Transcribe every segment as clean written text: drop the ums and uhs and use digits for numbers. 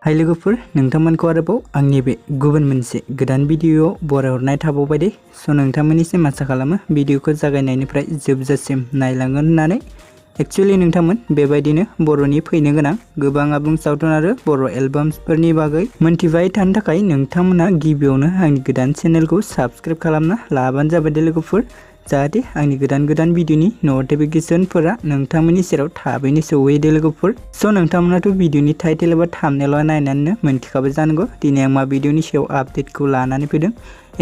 हाय लोगोफोर नोंथांमोनखौ आरोबाव आंनि बे गुबुन मोनसे गोदान भिडियोआव बरायहरनाय थाबावबाय दे। स' नोंथांमोननिसिम आसा खालामो भिडियोखौ जागायनायनिफ्राय जोबजासिम नायलांगोन होननानै। एक्चुअली नोंथांमोन बेबायदिनो बर'नि फैनो गोनां गोबां आबुं सावथुन आरो बर' एलबामफोरनि बागै मोनथिबाय थानो थाखाय नोंथांमोना गिबियावनो आंनि गोदान चेनेलखौ साबस्क्राइब खालामना लाबानो जाबाय दे लोगोफोर, जाहाथे आंनि गोदान भिडियोनि नटिफिकेशनफोरा नोंथांमोननि सेराव थाबैनो सौहैयो दे लोगोफोर। स' नोंथांमोनाथ' भिडियोनि टाइटेल एबा थाम्बनेल नायनानैनो मोनथिखाबाय जानांगौ दिनै आं मा भिडियोनि सायाव आपडेटखौ लानानै फैदों।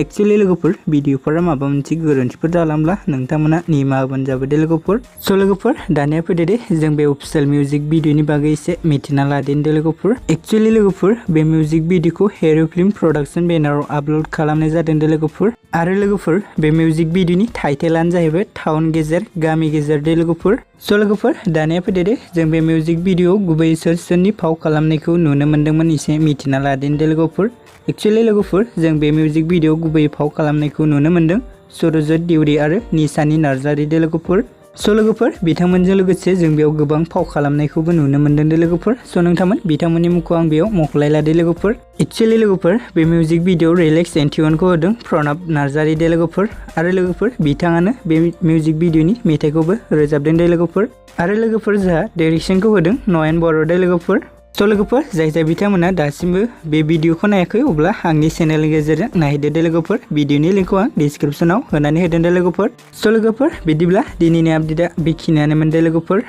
एक्चुअली लोगोफोर भिडियोफोरा माबा मोनसे गोरोन्थिफोर जालांब्ला नोंथांमोना निमाहा होबानो जाबाय दे लोगोफोर। स' लोगोफोर दानिया फैदो दे जों बे अफिशियेल मिउजिक भिडियोनि बागै एसे मिथिना लादिनि दे लोगोफोर। एक्चुअली लोगोफोर बे मिउजिक भिडियोखौ हेर' फिल्म प्रडाक्शन बेनाराव आपल'ड खालामनाय जादों दे लोगोफोर। आरो लोगोफोर बे मिउजिक भिडियोनि टाइटेलानो जाहैबाय टाउन गेजेर गामि गेजेर दे लोगोफोर। स' लोगोफोर दानिया फैदो दे जों बे मिउजिक भिडियोआव गुबै सोरनि फाव खालामनायखौ नुनो मोन्दोंमोन एसे मिथिना लादिनि दे लोगोफोर। एक्चुअली लोगोफोर जों बे मिउजिक भिडियोआव गुबै फाव खालामनायखौ नुनो मोन्दों सुरजित आरो निसानि नार्जारि दे लोगोफोर। स' लोगोफोर बिथांमोनजों लोगोसे जों बेयाव गोबां फाव खालामनायखौबो नुनो मोन्दों दे लोगोफोर। स' नोंथांमोन बिथांमोननि मुंखौ आं बेयाव मख'लायला दे लोगोफोर। एक्चुअली लोगोफोर बे मिउजिक भिडियोआव रिलेक्स एन्ड टिउनखौ होदों प्रणब नार्जारि दे लोगोफोर। आरो लोगोफोर बिथाङानो बे मिउजिक भिडियोनि मेथाइखौबो रोजाबदों दे लोगोफोर। आरो लोगोफोर जोंहा डाइरेक्सनखौ होदों नयन बर' दे लोगोफोर। स' लोगोफोर जाय बिथांमोना दासिमबो बे भिडियोखौ नायाखै अब्ला आंनि चेनेलनि गेजेरजों नायदो दे लोगोफोर। भिडियोनि लिंकखौ आं डिसक्रिपसनाव होनानै होदों दे लोगोफोर। स' लोगोफोर बिदिब्ला दिनैनि आपडेटआ बेखिनियानोमोन दे लोगोफोर।